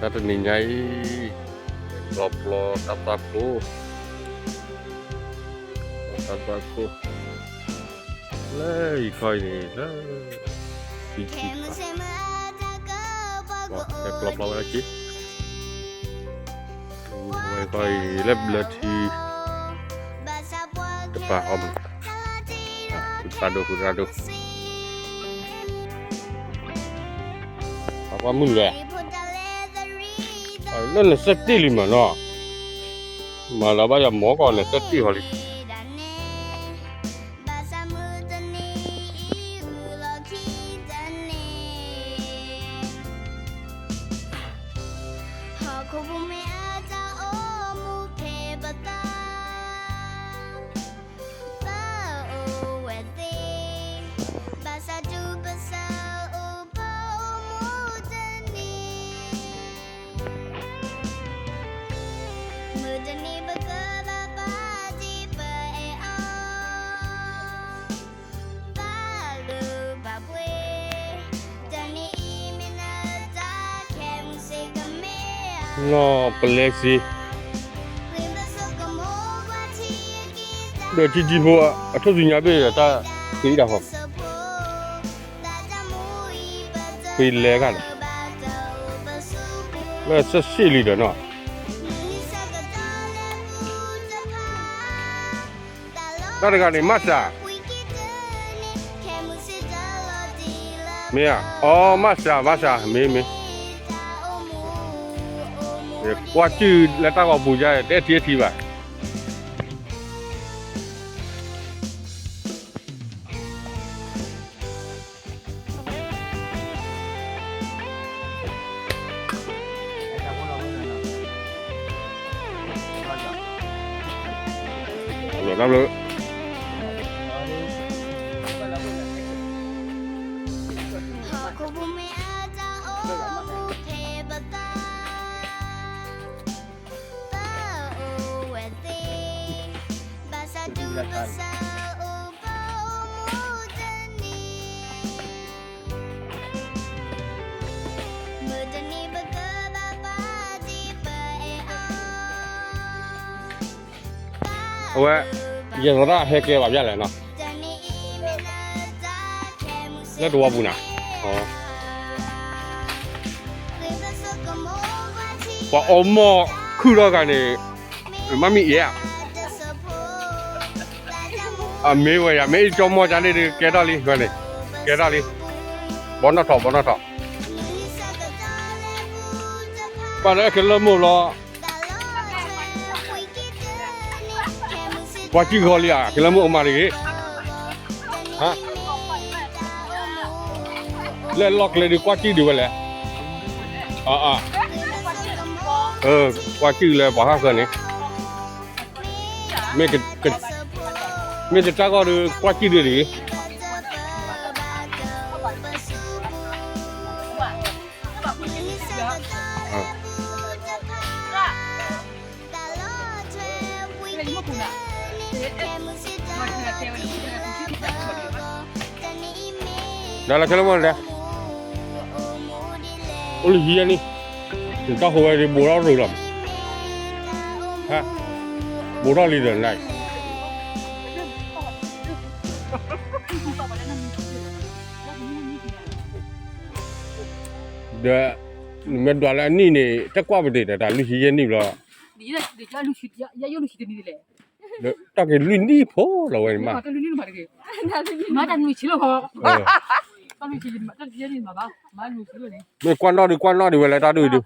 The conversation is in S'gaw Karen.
တၢ်တနံၤညါအံၤ ပျီပျီတၢ်သွၣ်ခိၣ်, တၢ်သွၣ်ခိၣ် လၢယခီအံၤန့ၣ် လၢ ပျီပျီဝဲဒၣ်က့ၤ ဝဲခီအံၤ လၢဘျၢထံ တပၤအီၣ်မး, သးဒိၣ်ဃုသးဒိၣ်, ပှၤကွၢ်မုၢ်လဲၣ်, လၢနစဲးတ့ၢ်လံမးနီၤ, မၤလၢဘၣ်ယၤမီၢ်ကီးနစဲးတ့ၢ်ဃီလံ. နီၢ်ပလဲစ့ ဒီးကၠံကၠံဖိ အထိၣ်စုညါဘ့ၣ်ဒီးတၢ်သ့ဒၣ်ဃီ, ပလဲခါန့ၣ် လၢစဲးစ့ၢ်လံဒီးနီၤ, တၢ်တဂၤန့ၣ် မၢ်စၢ် မ့ၢ်ဧါ, အီ မၢ်စၢ် မၢ်စၢ် မ့ၢ်မ့ၢ်, ကွၢ်စုၣ်လၢတၢ်ဂီၤပူၤယါ တအဲၣ်ထံအဲၣ်ထံဘၣ်. အဝဲ ယသရၣ်ဟဲကဲဘၣ်ယါလဲၣ်နီၤ, လၢတဝီပူၤနၤ, ပှၤအီမိၢ်ခုၣ်ထီၣ်ဂၤန့ၣ် မ့မ့ၢ်အံၤဧါ, အမ့ၢ်ဝဲယၤ မ့ၢ်အံၤကၠီမီၢ်ကါန့ၣ်ဒီး ကဲထီၣ်လံ ဝဲန့ၣ် ကဲထီၣ်လံ, ဘီနီၣ်ထီၣ် ဘီနီၣ်ထီၣ်, ပၢ်ဒီးအဲၣ်ခဲလၢာ်မိၢ်လီၤ, ကွၢ်ကံၢ်ဂီၤလံဧါ ခဲလၢာ်မိၢ်အိၣ်မးတဂ့ၤ, လၢလီၢ်ကျဲဒုးကွၢ်ကံၢ်ဒုးဝဲလဲၣ်, ကွၢ်ကံၢ်လၢပှၤဟီၣ်ဃၢၤန့ၣ် မ့ၢ်ကတၢၢ်ဂီၢ်ဒီး ကွၢ်ကံၢ်ဒုးဒံး, ဒီးလၢခဲလၢာ်မိၢ်လဲၣ်, အိၣ်လၢဟံးယဲၢ်နံၣ်, နတၢ်ဟိဝဲဒ်ဘူးထီၣ်ရူၤလီၤ, ဘူးထီၣ်လံဒီးနၤအံၤ ဒီး နမ့ၢ်ဒွးလၢအနံၣ်န့ၣ် တကွၢ်ပသ့ၣ်ဒီး တၢ်လွံၢ်ဆံယဲၢ်နံၣ်ဘျီ, တၢ်က့ၤလွံၢ်နံၣ်ဖိလီၤဝဲန့ၣ်မး, မ့ၢ်ကွၢ်နီၣ်ဒုးကွၢ်နီၣ်ဒံးဝဲလၢတၢ်ဒုးဒုး